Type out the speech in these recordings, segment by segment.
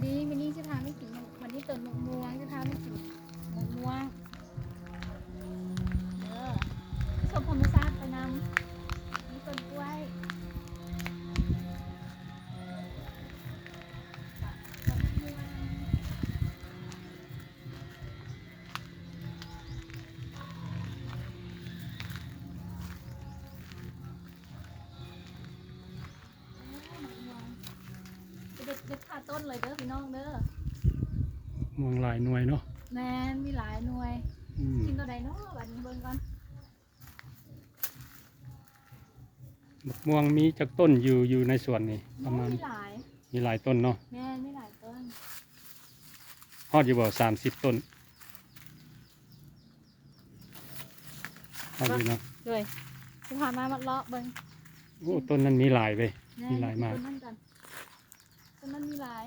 ນີ້ ມື້ນີ້ຊິພາໄປກິນ ວັນນີ້ຕົ້ນໝາກມ່ວງ ຊິພາໄປກິນໝາກມ່ວງເດີ ຊົມທຳມະຊາດໄປນຳ ມີຕົ້ນກ້ວຍ. ເດັດ ເດັດຄາຕົ້ນເລີຍເດີພີ່ນ້ອງເດີ. ມ່ວງຫຼາຍໜ່ວຍເນາະ. ແມ່ນ ມີຫຼາຍໜ່ວຍ. ອືມ ກິນຕົວໃດເນາະ ບັດນີ້ເບິ່ງກ່ອນ. ໝາກມ່ວງມີຈັກຕົ້ນຢູ່ ຢູ່ໃນສວນນີ້? ປະມານ ມີຫຼາຍ ມີຫຼາຍຕົ້ນເນາະ. ແມ່ນ ມີຫຼາຍຕົ້ນ. ຮອດຢູ່ບໍ່ ສາມສິບຕົ້ນ? ເອົາຢູ່ເນາະ. ໂດຍ ຊິພາມາເລາະເບິ່ງ. ໂອ້ ຕົ້ນນັ້ນມີຫຼາຍເວີຍ. ແມ່ນ ມີຫຼາຍມາກ. ຕົ້ນນັ້ນກັນ ຕົ້ນນັ້ນມີຫຼາຍ.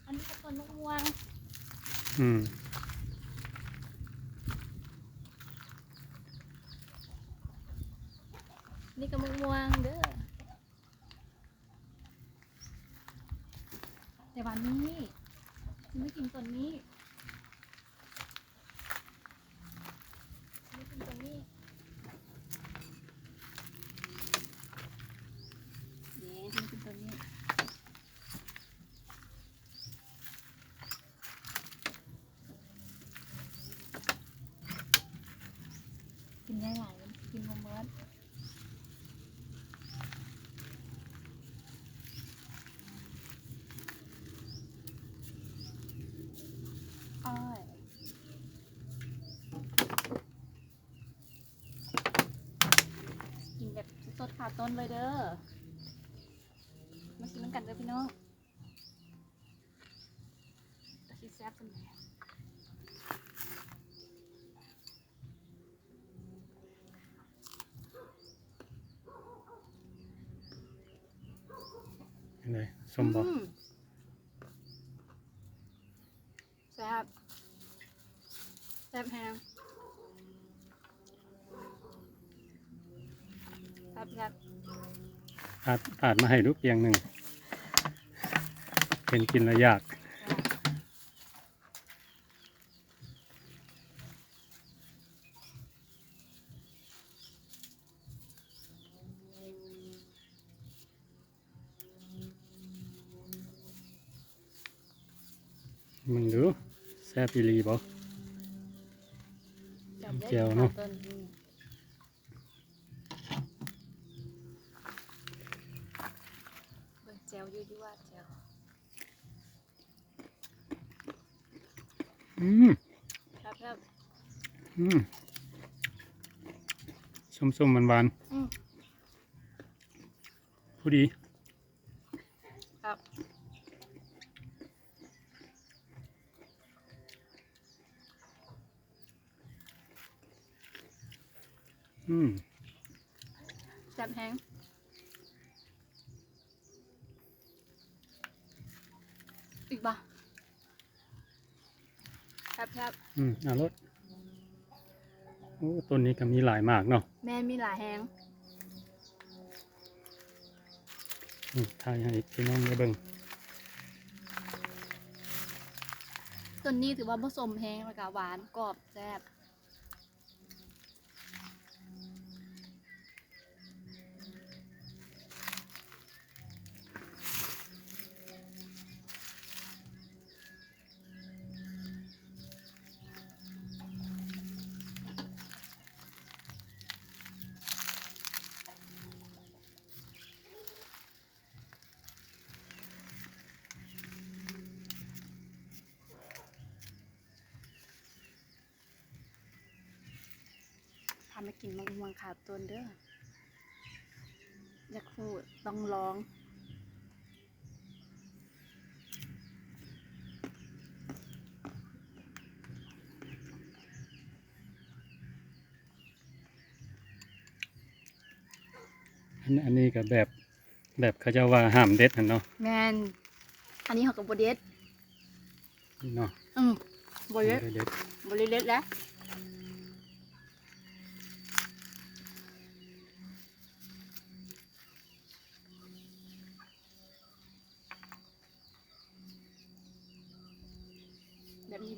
ອັນນີ້ກໍຕົ້ນໝາກມ່ວງ. ອືມ ນີ້ກໍໝາກມ່ວງເດີ. ແຕ່ວ່ານີ້ ຊິມາກິນຕົ້ນນີ້ ຊິມາກິນຕົ້ນນີ້ ເດ້ ຊິມາກິນຕົ້ນນີ້. ກິນໄດ້ຫຼາຍ ກິນບໍ່ໝົດ. ໂອ້ຍ ກິນແບບສົດໆ ຄາຕົ້ນເລີຍເດີ. ມາກິນນຳກັນເດີພີ່ນ້ອງ. ກະຊິແຊບສ່ຳໃດ. ຈັ່ງໃດ ສົ້ມບໍ່? ອືມ ແຊບ ແຊບແຮງ. ແຊບໆ. ປາດ ປາດມາໃຫ້ດູປ່ຽງໜຶ່ງ ເຫັນກິນແລ້ວຢາກ. ເບິ່ງດູ ແຊບອີ່ຫຼີບໍ່? ແຈ່ວເນາະ. ເບິ່ງແຈ່ວຢູ່ ຢູ່ວ່າແຈ່ວ. ອືມ ແຊບໆ. ອືມ ສົ້ມໆ ຫວານໆ. ອືມ ພໍດີ. ແຊບ ອືມ ແຊບແຮງ. ອີກບໍ່? ແຊບໆ. ອືມ ເອົາໂລດ. ໂອ້ ຕົ້ນນີ້ກໍມີຫຼາຍໝາກເນາະ. ແມ່ນ ມີຫຼາຍແຮງ. ນີ້ ຖ່າຍໃຫ້ພີ່ນ້ອງໄດ້ເບິ່ງ. ຕົ້ນນີ້ຖືວ່າບໍ່ສົ້ມແຮງ ແລ້ວກໍຫວານ ກອບ ແຊບ. ພາມາກິນໝາກມ່ວງຂາວຕົ້ນເດີ. ຢາກຮູ້ຕ້ອງລອງ. ອັນ ອັນນີ້ກໍແບບ ແບບເຂົາເຈົ້າວ່າຫ້າມເດັດຫັ້ນເນາະ. ແມ່ນ ອັນນີ້ເຮົາກໍບໍ່ເດັດເນາະ. ອືມ ບໍ່ເດັດ ບໍ່ໄດ້ເດັດ ບໍ່ໄດ້ເດັດແຫຼະ. ອືມ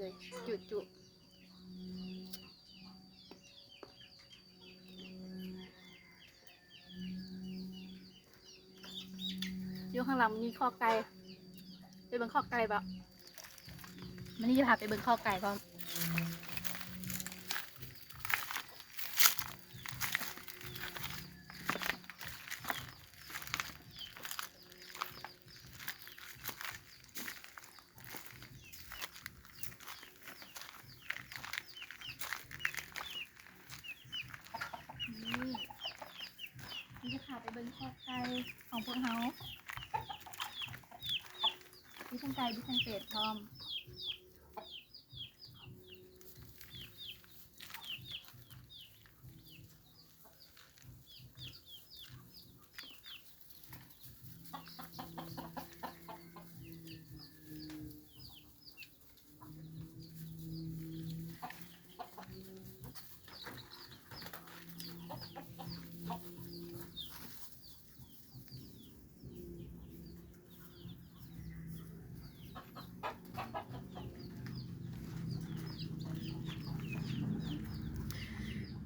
ຈຸໆ ຢູ່ຂ້າງຫຼັງມີຄອກໄກ່ ໄປເບິ່ງຄອກໄກ່ບໍ່? ມື້ນີ້ຈະພາໄປເບິ່ງຄອກໄກ່ພ້ອມ. ນີ້ ນີ້ຈະພາໄປເບິ່ງຄອກໄກ່ຂອງພວກເຮົາ ມີທັງໄກ່ ມີທັງເປັດພ້ອມ.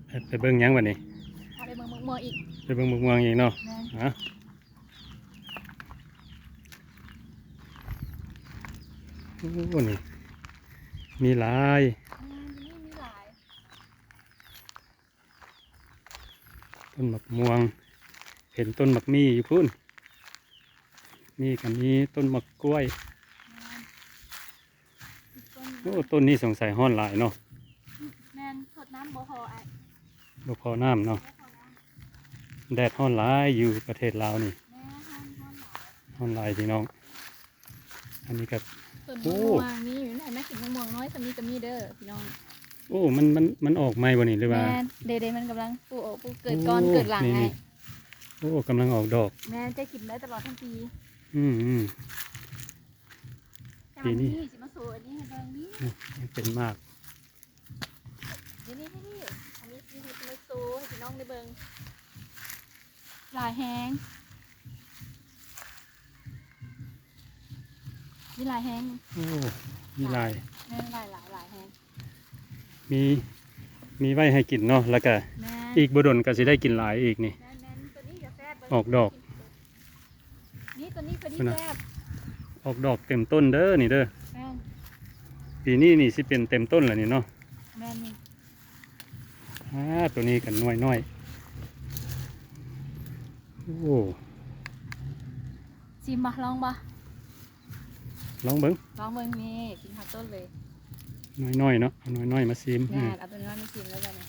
ໄປ ໄປເບິ່ງຫຍັງບັດນີ້? ພາໄປເບິ່ງໝາກມ່ວງອີກ ໄປເບິ່ງໝາກມ່ວງອີກເນາະ. ແມ່ນ. ຮະ ໂອ້ ນີ້ມີຫຼາຍ. ແມ່ນ ຢູ່ນີ້ມີຫຼາຍ. ຕົ້ນໝາກມ່ວງ ເຫັນຕົ້ນໝາກມີ້ຢູ່ພຸ້ນ ນີ້ກໍມີຕົ້ນໝາກກ້ວຍ. ແມ່ນ ໂອ້ ຕົ້ນນີ້ສົງໄສຮ້ອນຫຼາຍເນາະ. ແມ່ນ ທົດນ້ຳບໍ່ພໍອ້າຍ ບໍ່ພໍນ້ຳເນາະ. ບໍ່ພໍນ້ຳ ແດດຮ້ອນຫຼາຍຢູ່ປະເທດລາວນີ້. ແມ່ນ ຮ້ອນ ຮ້ອນຫຼາຍ ຮ້ອນຫຼາຍພີ່ນ້ອງ. ອັນນີ້ກໍ ຕົ້ນ ໂອ້ ໝາກມ່ວງນີ້ ເຫັນໄໝ? ກິນໝາກມ່ວງນ້ອຍສ່ຳນີ້ກໍມີເດີພີ່ນ້ອງ. ໂອ້ ມັນ ມັນ ມັນອອກໃໝ່ບໍ່ນີ້ ຫຼືວ່າ? ແມ່ນ ເດໆ ມັນກຳລັງປູກອອກ ປູກເກີດກ່ອນ ໂອ້ ເກີດຫຼັງ ນີ້ ໃຫ້ ນີ້ ໂອ້ ກຳລັງອອກດອກ. ແມ່ນ ແກະກິນໄດ້ຕະຫຼອດທັງປີ. ອືມໆ ແຕ່ວ່າ ປີນີ້ ມື້ນີ້ຊິມາໂຊອັນນີ້ໃຫ້ເບິ່ງນີ້ ອືມ ຍັງເປັນໝາກ. ນີ້ໆໆ ອັນນີ້ຊິມາໂຊໃຫ້ພີ່ນ້ອງໄດ້ເບິ່ງ. ຫຼາຍແຮງ ມີຫຼາຍແຮງ. ໂອ້ ມີຫຼາຍ ແມ່ນ ຫຼາຍໆ ຫຼາຍແຮງ. ມີ ມີໄວ້ໃຫ້ກິນເນາະ ແລ້ວກະ ແມ່ນ ອີກບໍ່ດົນກໍຊິໄດ້ກິນຫຼາຍອີກນີ້. ແມ່ນໆ ຕົວນີ້ກໍແຊບ ອອກດອກ. ນີ້ ຕົວນີ້ ຕົວນີ້ ພຸ້ນນະ ແຊບ ອອກດອກເຕັມຕົ້ນເດີນີ້ເດີ. ແມ່ນ ປີນີ້ນີ້ຊິເປັນເຕັມຕົ້ນແລ້ວນີ້ເນາະ. ແມ່ນນີ້. ອ່າ ຕົວນີ້ກໍໜ່ວຍນ້ອຍ. ໂອ້ ຊີມບໍ່? ລອງບໍ່? ລອງເບິ່ງ ລອງເບິ່ງ. ນີ້ ກິນຮອດຕົ້ນເລີຍ. ໜ່ວຍນ້ອຍເນາະ ເອົາໜ່ວຍນ້ອຍມາຊີມ. ແມ່ນ ເອົາຕົວນ້ອຍມາຊີມເລີຍບັດນີ້.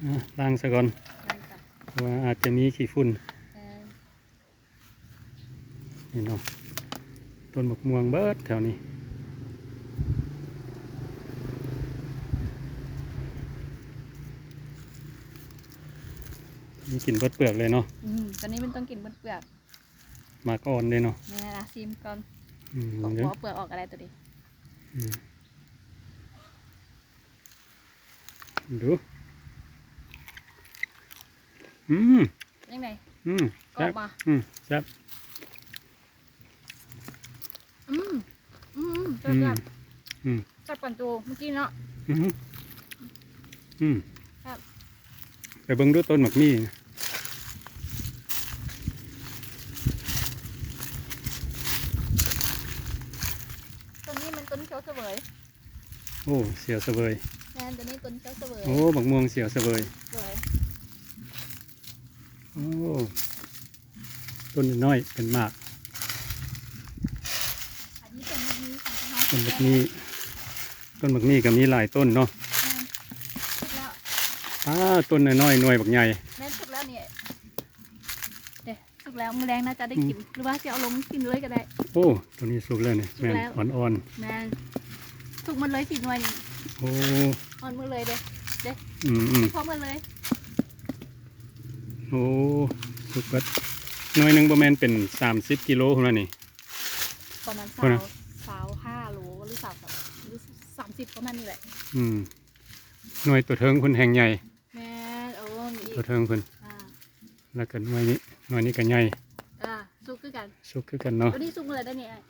ອ່າ ລ້າງຊະກ່ອນ ລ້າງກ່ອນ ເພາະວ່າອາດຈະມີຂີ້ຝຸ່ນ. ແມ່ນ ນີ້ເນາະ ຕົ້ນໝາກມ່ວງເບິດແຖວນີ້ ມີກິນເບິດເປືອກເລີຍເນາະ. ອືມ ຕອນນີ້ມັນຕ້ອງກິນເບິດເປືອກ. ໝາກອ່ອນເດ້ເນາະ. ແມ່ນລະ ຊີມກ່ອນ. ອືມ ບໍ່ເອົາເປືອກອອກກໍໄດ້ຕົວນີ້. ອືມ ດູ. ອືມ ຈັ່ງໃດ? ອືມ ແຊບ. ອືມ ແຊບ. ອືມ ອືມ ອືມ ແຊບ ອືມ ແຊບ. ອືມ ແຊບກວ່າໂຕມື້ກີ້ເນາະ. ອືມ ອືມ ແຊບ. ໄປເບິ່ງດູຕົ້ນໝາກມີ້. ຕົ້ນນີ້ມັນຕົ້ນຂຽວສະເຫວີຍ. ໂອ້ ຂຽວສະເຫວີຍ. ແມ່ນ ຕົວນີ້ຕົ້ນຂຽວສະເຫວີຍ. ໂອ້ ໝາກມ່ວງຂຽວສະເຫວີຍ. ສະເຫວີຍ. ໂອ້ ຕົ້ນນ້ອຍເປັນໝາກ. ອັນນີ້ຕົ້ນໝາກມີ້ຂອງເຮົາ. ຕົ້ນໝາກມີ້ ຕົ້ນໝາກມີ້ກໍມີຫຼາຍຕົ້ນເນາະ. ແມ່ນ ສຸກແລ້ວ. ອ້າ ຕົ້ນນ້ອຍໆ ໜ່ວຍບັກໃຫຍ່. ແມ່ນ ສຸກແລ້ວນີ້. ເດ້ ສຸກແລ້ວ ມື້ແລງໜ້າຈະໄດ້ກິນ ອືມ ຫຼືວ່າຊິເອົາລົງກິນເລີຍກໍໄດ້. ໂອ້ ຕົວນີ້ສຸກແລ້ວນີ້. ສຸກແລ້ວ ແມ່ນ ອ່ອນໆ. ແມ່ນ ສຸກໝົດເລີຍສີ່ໜ່ວຍນີ້. ໂອ້ ອ່ອນໝົດເລີຍເດ້ ເດ້. ອືມໆ ສຸກພ້ອມກັນເລີຍ. ໂອ້ ສຸກເບິດ. ໜ່ວຍໜຶ່ງບໍ່ແມ່ນເປັນສາມສິບກິໂລພຸ້ນລະນີ້. ປະມານ ພຸ້ນນະ ຊາວ ຊາວຫ້າໂລ ຫຼື ຊາວ ຫຼື ສາມສິບ ປະມານນີ້ແຫຼະ. ອືມ ໜ່ວຍຕົວເທິງພຸ້ນແຮ່ງໃຫຍ່. ແມ່ນ ໂອ້ ມີອີກ ຕົວເທິງພຸ້ນ. ອ່າ ແລ້ວກໍໜ່ວຍນີ້ ໜ່ວຍນີ້ກໍໃຫຍ່ ອ່າ ສຸກຄືກັນ ສຸກຄືກັນເນາະ ຕົວນີ້ສຸກໝົດແລ້ວເດ້ນີ້ອ້າຍ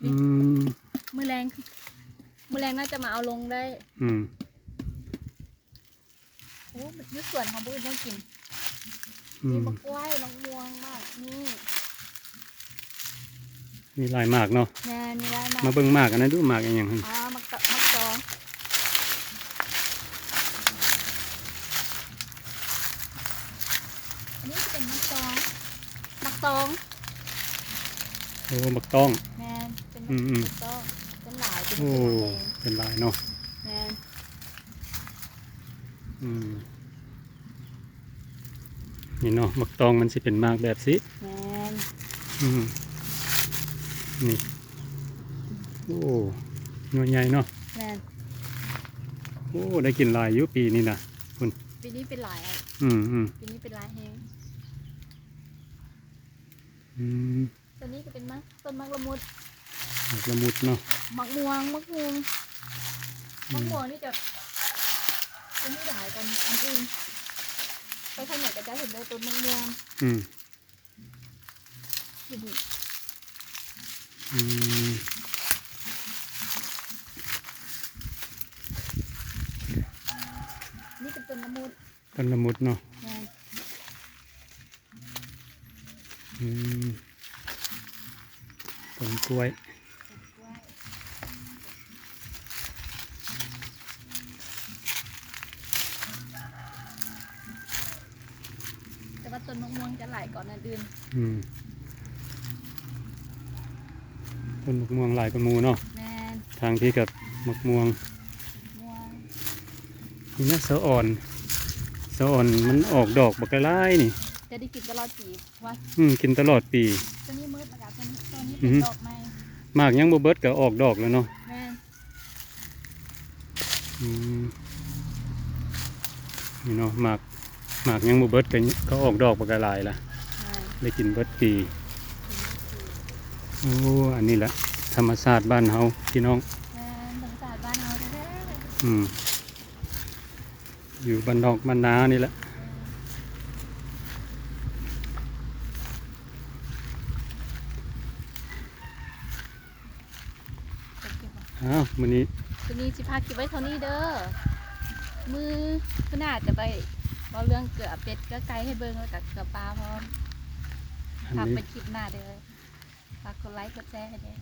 ອືມ ມື້ແລງ ມື້ແລງໜ້າຈະມາເອົາລົງໄດ້ ອືມ ໂອ້ ຢູ່ສວນເຮົາບໍ່ອື່ນແນວກິນ ອືມ ມີໝາກກ້ວຍ ໝາກມ່ວງ ໝາກນີ້ ມີຫຼາຍໝາກເນາະ ແມ່ນ ມີຫຼາຍໝາກ ມາເບິ່ງໝາກອັນນັ້ນດູ ໝາກອີ່ຫຍັງຫັ້ນ ອ່າ ໝາກຕະ ໝາກຕອງ ອັນນີ້ຈະເປັນໝາກຕອງ ໝາກຕອງ ໂອ້ ໝາກຕອງ ແມ່ນ ເປັນ ອືມໆ ໝາກຕອງ ເປັນຫຼາຍ ເປັນ ໂອ້ ເປັນໝາກແດງ ເປັນຫຼາຍເນາະ ແມ່ນ ອືມ ນີ້ເນາະ ໝາກຕອງມັນຊິເປັນໝາກແບບຊີ້ ແມ່ນ ອືມ ນີ້ ໂອ້ ໜ່ວຍໃຫຍ່ເນາະ ແມ່ນ ໂອ້ ໄດ້ກິນຫຼາຍຢູ່ປີນີ້ນະ ພຸ້ນ ປີນີ້ເປັນຫຼາຍ ອືມໆ ປີນີ້ເປັນຫຼາຍແຮງ ອືມ ຕົວນີ້ກໍເປັນໝາກ ຕົ້ນໝາກລະມຸດ ໝາກລະມຸດເນາະ ໝາກມ່ວງ ໝາກຫຸ່ງ ອືມ ໝາກມ່ວງນີ້ຈະ ຈະມີຫຼາຍກວ່າອັນອື່ນ ໄປທາງໃດກໍຈະເຫັນໄດ້ຕົ້ນໝາກມ່ວງ ອືມ ອືມ ນີ້ເປັນຕົ້ນລະມຸດ ຕົ້ນລະມຸດເນາະ ແມ່ນ ອືມ ຕົ້ນກ້ວຍ ແຕ່ວ່າຕົ້ນໝາກມ່ວງຈະຫຼາຍກວ່າອັນອື່ນ ອືມ ຕົ້ນໝາກມ່ວງຫຼາຍກວ່າໝູ່ເນາະ ແມ່ນ ທາງພີ້ກໍໝາກມ່ວງ ໝາກມ່ວງ ນີ້ນະ ສະອອນ ສະອອນມັນອອກດອກບັກຫຼາຍນີ້ ຈະໄດ້ກິນຕະຫຼອດປີວ່າ ອືມ ກິນຕະຫຼອດປີ ຕົວນີ້ໝົດແລ້ວກໍຕົວນີ້ ຕົວນີ້ເປັນ ອືຮຶ ດອກໃໝ່ ໝາກຍັງບໍ່ເບິດກໍອອກດອກແລ້ວເນາະ ແມ່ນ ອືມ ນີ້ເນາະ ໝາກ ໝາກຍັງບໍ່ເບິດກໍ ກໍອອກດອກບັກຫຼາຍລະ ແມ່ນ ໄດ້ກິນເບິດປີ ກິນເບິດປີ ໂອ້ ອັນນີ້ລະ ທຳມະຊາດບ້ານເຮົາ ພີ່ນ້ອງ ແມ່ນ ທຳມະຊາດບ້ານເຮົາແທ້ໆ ອືມ ຢູ່ບ້ານນອກບ້ານນານີ້ແຫຼະ ອ້າວ ມື້ນີ້ ມື້ນີ້ຊິພາເກັບໄວ້ເທົ່ານີ້ເດີ ມື້ ມື້ໜ້າຈະໄປເວົ້າເລື່ອງເກືອເປັດເກືອໄກ່ໃຫ້ເບິ່ງ ແລ້ວກໍເກືອປາພ້ອມ ອັນນີ້ ຝາກໄວ້ຄລິບໜ້າເດີ ຝາກກົດໄລກົດແຊໃຫ້ແດ່.